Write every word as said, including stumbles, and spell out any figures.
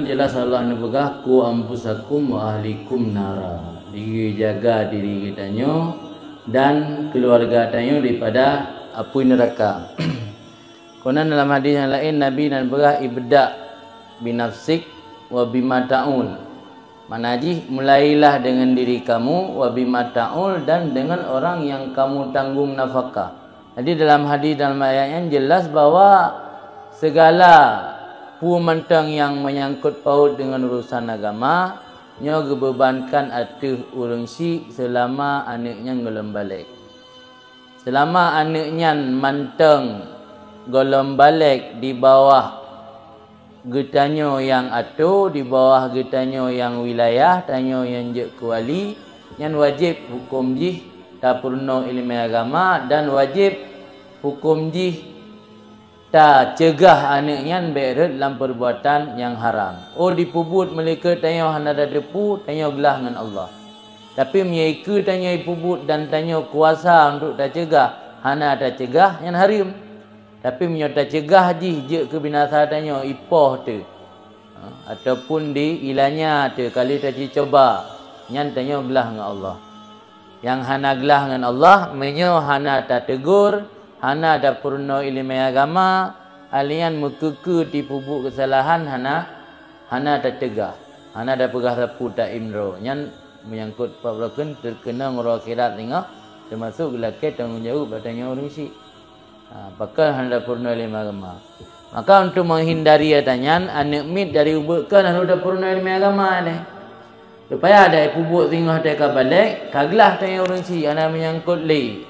Jeulaih Allah neupeugah, "Qu anfusakum wa ahlikum nara." Dijaga diri geutanyoe dan keuluwarga tanyoe daripada apui neuraka. Keunan dalam hadis nyang laén, Nabi neupeugah, "Ibda' binafsik wa bima ta'ul." Makna jih, mulailah dengan diri kamu, wa bima ta'ul, dan dengan orang yang kamu tanggung nafkah. Jadi, dalam hadis, dalam ayat nyan jeulaih bahwa segala peue mantong nyang meunyangkot paut dengan urusan agama, nyoe geubeubankan ateueh ureuëng syiek seulama aneuëk nyan gohlom balek. Seulama aneuëk nyan mantong gohlom balek di bawah geutanyoe nyang atoe, di bawah geutanyoe nyang wilayah, tanyoe nyang jeuet keu wali, nyan wajéb huköm jih tapeurunoe iéleumé agama dan wajéb huköm jih taceugah aneuëk nyan bék rhot lam peurbuatan nyang haram. Oh, jipeubuet meuleukeue tanyoe hana tateupeue, tanyoe glah ngon Allah. Tapi meunyoe ikeue tanyoe jipeubuet dan tanyoe kuasa untuk taceugah, hana taceugah, nyan hareuem. Tapi meunyoe taceugah jih jeuet keu binasa tanyoe, ipoh teuh, ha, ataupun diilanya teuh, ka lheueh tacucoba, nyan tanyoe glah ngon Allah. Nyang hana glah ngon Allah, meunyoe hana tateugur, hana tapeurunoe iéleumé agama, alheuh nyan meukeue-keue jipeubuet keusalahan, hana, hana taceugah, hana tapeugah sapeue, taimroe. Nyan meunyangkot pat broken, teukeunong uroe akhirat singoh, teumasok geulakée tanggong jaweueb bak tanyoe ureuëng syiek. Ha, pakon hana tapeurunoe iéleumé agama. Maka, untuk menghindari ata nyan, aneuëk miet dari ubeut kheun harôh tapeurunoe iéleumé agama nyan. Supaya adak jipeubuet singoh watée ka balek, ka glah tanyoe ureuëng syiek, hana meunyangkot lé.